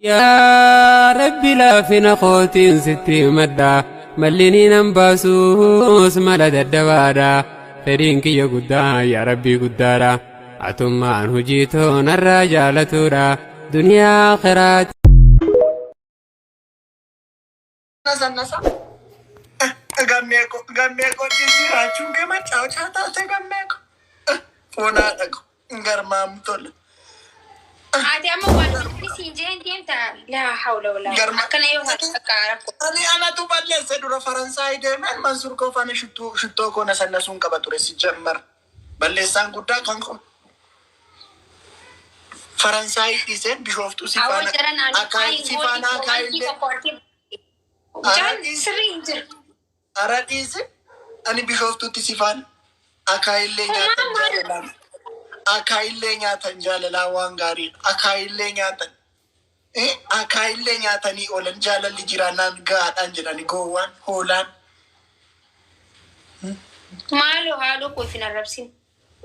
Yaa Rabbi laafina kootiin sitti himadha malli nan baasuus mala dadhabaadha fedhiin kiyya guddaa yaa Rabbii guddaadha atummaan hojii too narraa jaalatuudha duniyaa akhiraati. Nasannasa. Gammee koo gammee koo jiraachuun kee macaawchaa taate gammee koo. Foon haadha koo garmaamu tola. Ati amma waan namni siin jeen deemta laa hawla walaa Garma. akkana yoo haati bakka rakkoo. Ani anatu balleesse dura Faransaay deemeen Mansuur koo faana shittuu shittoo koo nasannasuun qaba ture si jammar. Balleessaan guddaa kan koo. Faransaay dhiiseen Bishooftuu si Awwa faana jaran ani akaayii kaayin si goolii faana koomantii akaayillee. tokko argee Ara mucaan dhiisi sirrii hin jiru. ara dhiisi ani Bishooftuutti si faana akaayillee Homaa nyaatan maal jaalalaan akaayillee nyaatan jaalalaa waan gaariidha akaayillee nyaatan akaayillee nyaatanii oolan jaalalli jiraannaan gahaadhaan jedhani gowwaan hoolaan. Maaloo haadhoo koo ifin arrabsin.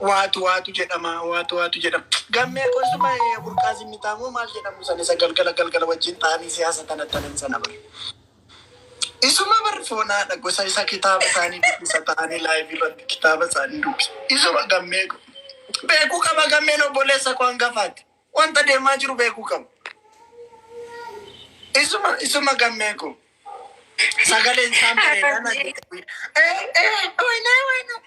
Waatu waatu jedhama waatu waatu jedhama. Gammee kosuma burqaa zimmitaa moo maal jedhamu sana isa galgala galgala wajjin ta'anii siyaasa tanattanan sana bar. Isuma bar foonaadha gosa isa kitaaba isaanii dubbisa ta'anii live irratti kitaaba isaanii dubbisa. Isuma gammee ko. Beekuu qaba gammeen obboleessa koo hangafaati. Wanta deemaa jiru beekuu qaba. Isuma isuma gammee koo. Sagaleen isaan bareedaa na jedhe. Waynee waynee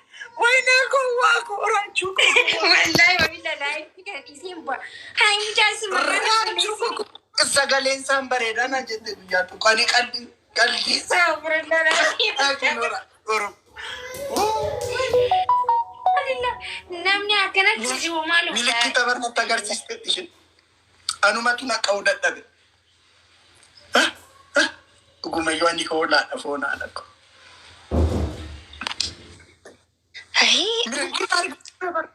waynee gowwaa koo raachuu koo gowwaa. Wallahi wabilla laayifii kana dhiiseen bu'a. Haa mucaa suma mana Raachuu balleessi. koo sagaleen isaan bareedaa na jette guyyaa tokko ani qalbii qalbii Astaghfirullah. Oromo. Namni akkanatti jiru maaluma. Milikkita barnatti agarsiistetti isheen. Anumatu na qa'uu dadhabe. Dhugumayyuu ani hoolaadha foon haadha koo. Milikkita argisiiste bar.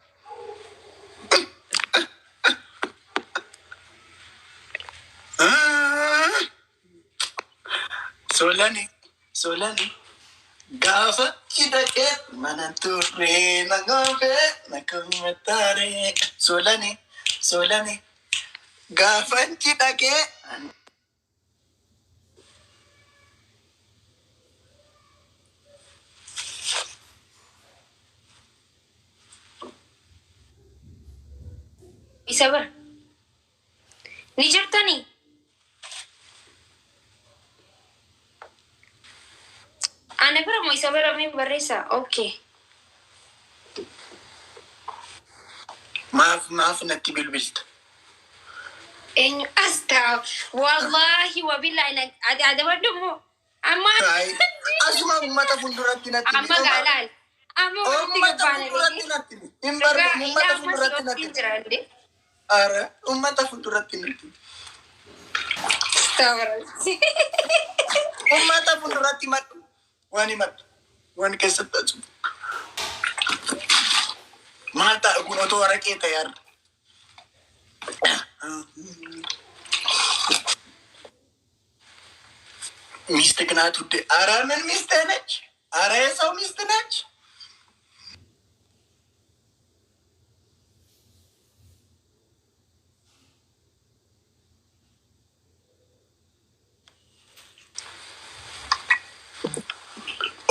Solani, solani, gaafa cidha kee mana turre na goofee na kommataare. Solani, solani, gaafa cidha kee. Isa bira. Ni jirtanii? Ana bira moo isa bira mee barreessaa? Okay. Maaf maaf natti bilbilta? Eenyu as ta'a? Wallaahi wabillaahi na ati adabadhu moo? Amma Ay, asuma uummata fuulduratti natti amma gaa laal. Amma walitti Uummata gabbaana fuulduratti beekee. natti hin barre Dhugaa uummata ilaa amma si fuulduratti natti wajjin jira illee. Ara uummata fuulduratti natti uummata fuulduratti madhu waan himadhu waan keessatti asu maal ta'a kun otoo waraqee ta'e har'a. ሚስት ግናት ውዴ። አረ ምን ሚስት ነች? አረ የሰው ሚስት ነች።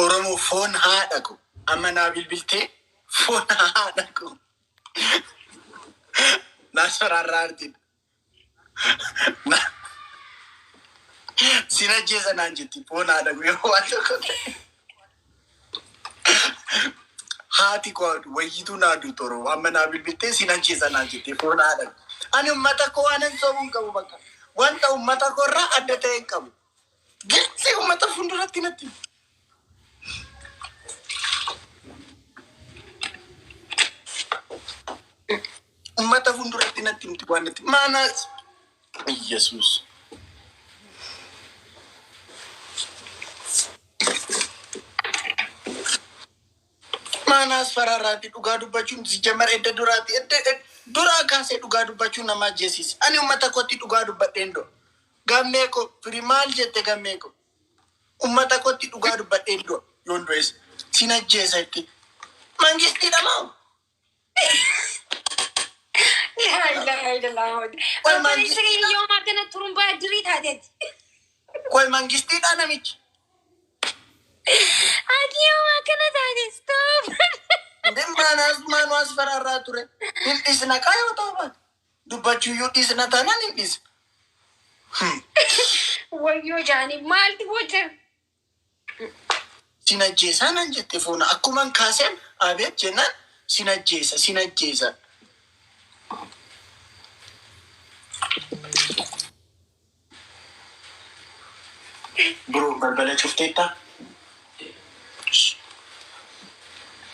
ኦሮሞ ፎን haadha ko amma naa bilbiltee foon haadha ko naa sorarraartiin sin ajjeesa naan jetti foon haadha ko yeroo waan tokko ta'e. Haati koo wayyituu naa duutu Oromoo amma naa bilbiltee sin ajjeesa naan jetti foon haadha ko. Ani uummata koo waan hin sobuu hin qabu bakka wanta uummata koo irraa adda ta'e hin qabu. Gilxii uummata fuulduratti natti himi. Uummata fuulduratti natti himti waan natti maanaas Iyyasuus. Maanaas faraaraati dhugaa dubbachuun si jamara edda duraati edda duraa kaasee dhugaa dubbachuun nama ajjeesiise. Ani uummata kootti dhugaa dubbadheen du'a. Gammee koo firii maal jette gammee koo? Uummata kootti dhugaa dubbadheen du'a yoon du'es sin ajjeesa itti. Mangistiidha moo? Laa ilaaha illallah. Qoy Obboleessa mangistiidha. keenya yooma akkana turumbaa dirii taateeti. Qoy mangistiidha namichi. Ati yooma akkana taate stop. Hindi maanaas maanu as faraarraa ture. Hin dhisna kaayoo ta'u baate. Dubbachuuyyuu dhisna taanaan hin dhisna. Wayyoo jaanii maaltu gocha? Sin ajjeesaa naan jette foona. Akkuman kaaseen abeet jennaan sin ajjeesa sin ajjeesa. Biroo balbala cufteettaa?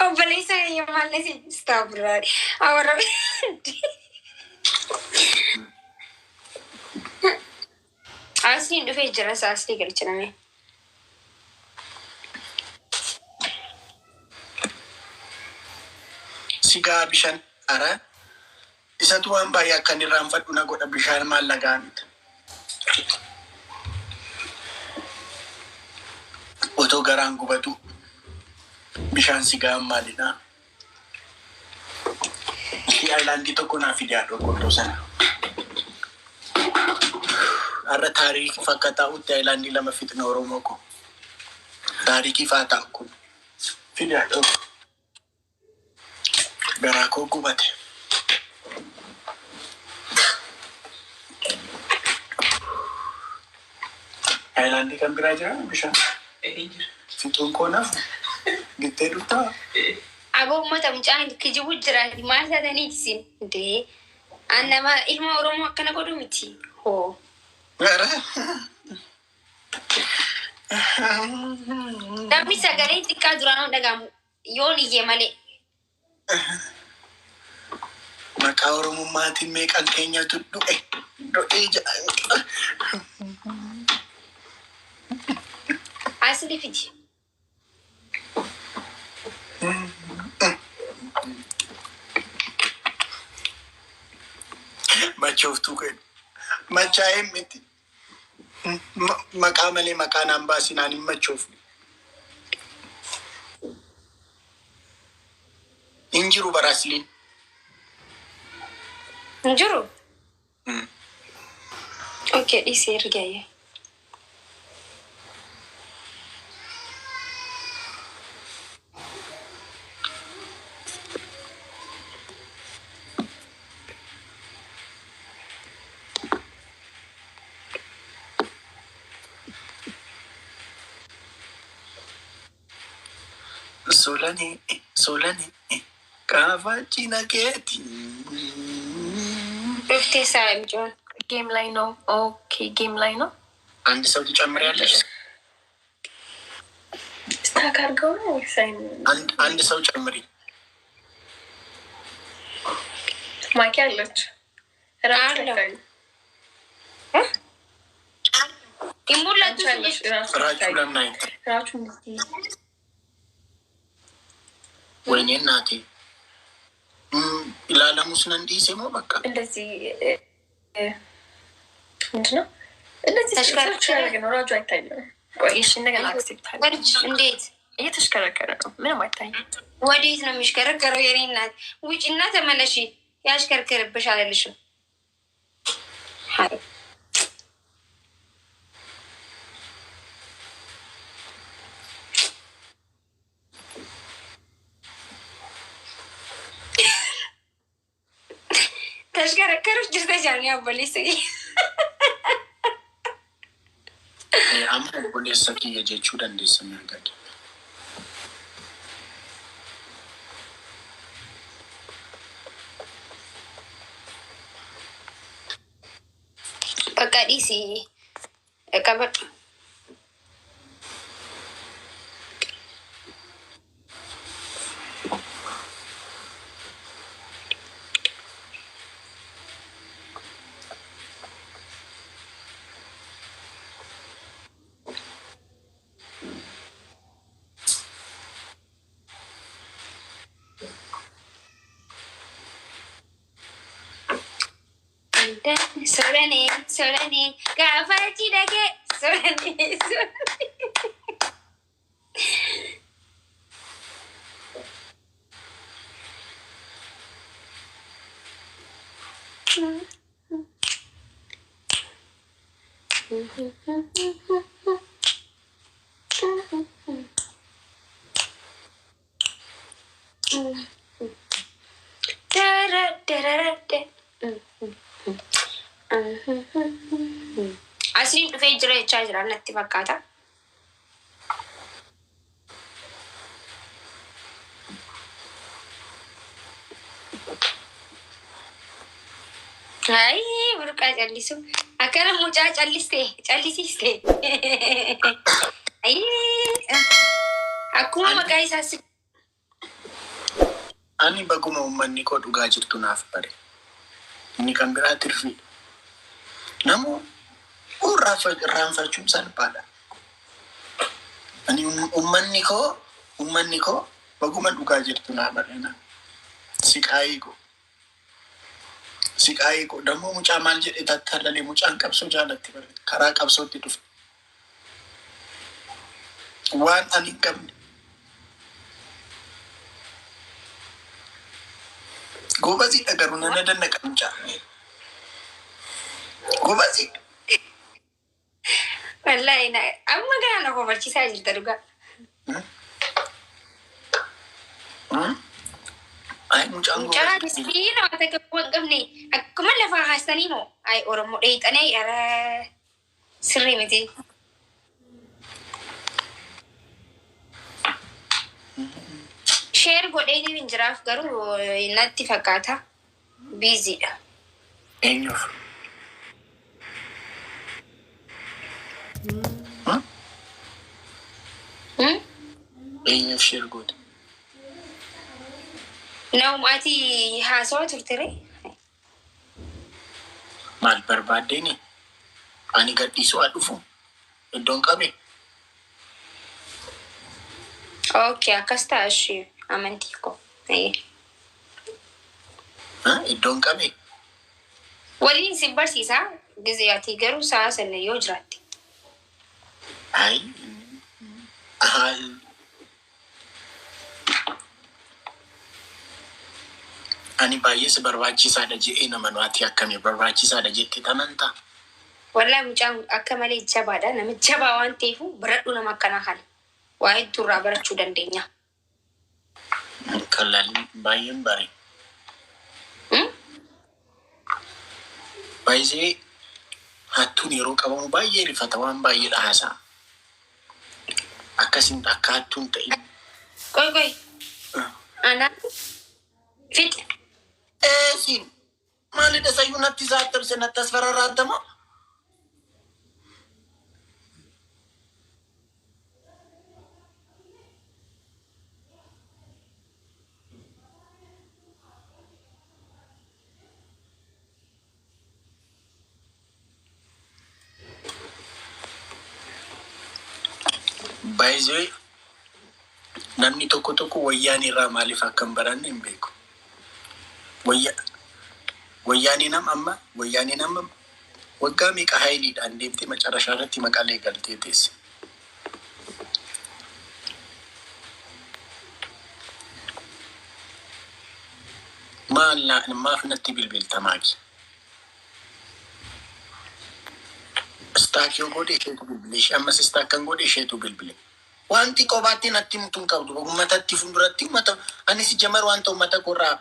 Obboleessa keenya maal stop right. Awara. Asliin dhufee jira isaa aslii galchiname. Sigaa bishaan ara. Isatu waan baay'ee akkan irraanfadhu na godha bishaan maallagaa miti. Otoo garaan gubatu bishaan sigaa maalidha? Ishii aayilaandii tokko naa fide haadha qottoo sana. Har'a taariikii fakka taa'utti aayilaandii lama fixne Oromoo ko. Taariikii faa taa'u kun. Fide haadha. Garaa koo gubate. Aayilaandii kan biraa jira bishaan. Fixuun koo nafu. Gittee dhuftaa? Aboo uummata mucaan kijibu jira maal taatanii isin? Dee an nama ilma Oromoo akkana godhu miti. Hoo. Gara. Namni sagalee xiqqaa duraan dhaga'amu yoon iyye malee. Maqaa Oromummaatiin meeqan keenyatu du'e. Du'ee jedha. Asli fidi. Machooftuu kennu. Machaa'een miti. Maqaa malee maqaa naan baasinaan hin machoofne. Hin jiru bara asliin. Hin jiru? Okay, dhiisee ergaye. Solani, solani, gaafa cina keeti. Dhuftee saa mucaan. Game ላይ ነው። Okay, game ላይ ነው። አንድ ሰው ትጨምሪያለሽ? Stuck አድርገው ነው ወይስ አይን አንድ ሰው ጨምሪ። ማኪ አለች ራሱ አለሁ። አይታይም። Hin mul'atu አንቺ አለሽ ራሱ ራቹ አይታይም። ለምን አይታ? ራሱ እንደዚህ ወይኔ እናቴ ላለሙስ ነንዲ ሲሞ በቃ እንደዚህ ምንድን ነው እንደዚህ ተሽከረከረ? Search ያደረገ ነው። ራጁ አይታይም። ቆይ እሺ፣ እንደገና accept አለ። ወርጅ እንዴት እየተሽከረከረ ነው። ምንም አይታይም። ወዴት ነው የሚሽከረከረው? የኔ እናት ውጭና ተመለሺ። ያሽከርክርብሽ አለልሽም። ሀይ ተሽከረከሮች jirta jaanii obboleessa kiyya. Amma obboleessa kiyya jechuu dandeessa mirga kee. Bakka dhiisii qabadhu. Solanii solanii gaafa achi dhagee solanii solanii. Asliin dhufee jira jechaa jira natti fakkaata. Ayi burqaa callisu. Akkana mucaa calliste callisiiste. Ayi akkuma maqaa isaa si Ani baguma uummanni koo dhugaa jirtu naaf bare. Inni kan biraa tirfiidha. Namu irraanfachuun salphaadha. Ani uummanni koo baguma dhugaa jirtu naaf bare na. Siqaayii koo. Siqaayii koo dammoo mucaa maal jedhe tattaalalee mucaan qabsoo jaalatti bare karaa qabsootti dhufe. Waan ani hin qabne. Gobaziidha garuu nana dandaqa mucaa. Gobazii. Wallaahi amma kana na kofalchiisaa jirta dhugaa. Ay, mucaan Mucaa gobazii. miskiina waan takka hin qabne akkuma lafaa haasanii moo ay Oromoo dheexanee ara sirrii miti. Share godhee hin jiraaf garuu natti fakkaata. Busy dha. Eenyuuf? Hmm? Eenyuuf share goote? Naum ati haasawaa turte ree? Maal barbaaddeeni? Ani gadhiisuu haa dhufu. Iddoon qabe. Okay, akkas ta'a ishee amantii koo. Iddoon qabe. Waliin si barsiisaa gizee ati garuu sa'a sana yoo jiraatte. Ay. Ay. Ani baay'ee si barbaachisaadha jedhee nama nu ati akkamii barbaachisaadha jettee amantaa? Wallaahi mucaan akka malee jabaadha. Nama jabaa waan ta'eef baradhu nama akkanaa kana. Waa hedduu irraa barachuu dandeenya. Qallaan baay'een bare. Hmm? Baay'ee hattuun yeroo qabamu baay'ee rifata, waan baay'ee haasa'a. Akkasin akka hattuun ta'in. Qoy qoy. Ana fixe. Eesiin maalidha sayyuu natti saattabse natti as fararraattama? Baay'ee namni tokko tokko wayyaan irraa maaliif akka hin baranne hin beeku. Wayyaaneen amma waggaa meeqa haayiliidhaan deemtee macarrashaa irratti maqaalee galtee teesse. Maal maaf natti bilbilta maaki? Stuck yoo godhe isheetu bilbile. Ishee ammas stuck kan godhe isheetu bilbile. Wanti kophaatti natti himtu hin qabdu. Uummatatti fuulduratti uummata anis jamar wanta uummata koorraa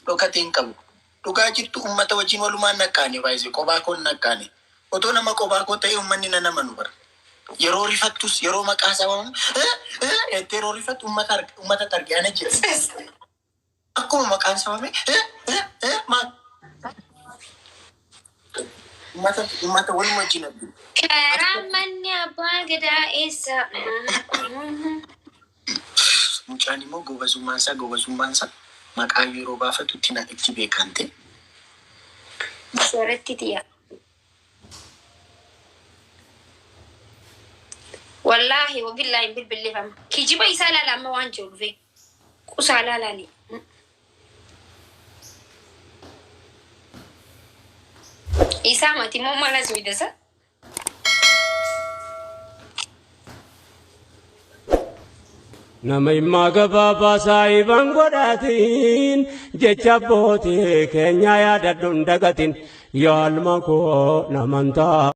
dhokatee hin qabu. Dhugaa jirtu uummata wajjin walumaan naqqaane baay'isee kophaa koo hin naqqaane. Otoo nama kophaa koo ta'e uummanni nan amanu bara. Yeroo rifattus yeroo maqaa isaa waamamu jettee yeroo rifattu uummata arge ana jira. Akkuma maqaan isaa waamame maal uummata waluma wajjin arginu. Karaa manni abbaa gadaa eessa? Mucaan immoo gobazummaan isaa maqaa yeroo baafatu itti na itti beekante. Sooratti tiya. Wallaahi wabillaahi hin bilbilleefama. Kijiba isaa ilaala amma waan jiru dhufe. Qusaa ilaalaani. Isaa mati immoo maal as midasa? Nama himmaa gabaabaa saahiban godhatiin jecha abbootii keenya yaadadhu hin dagatin yaa ilma koo namantaa.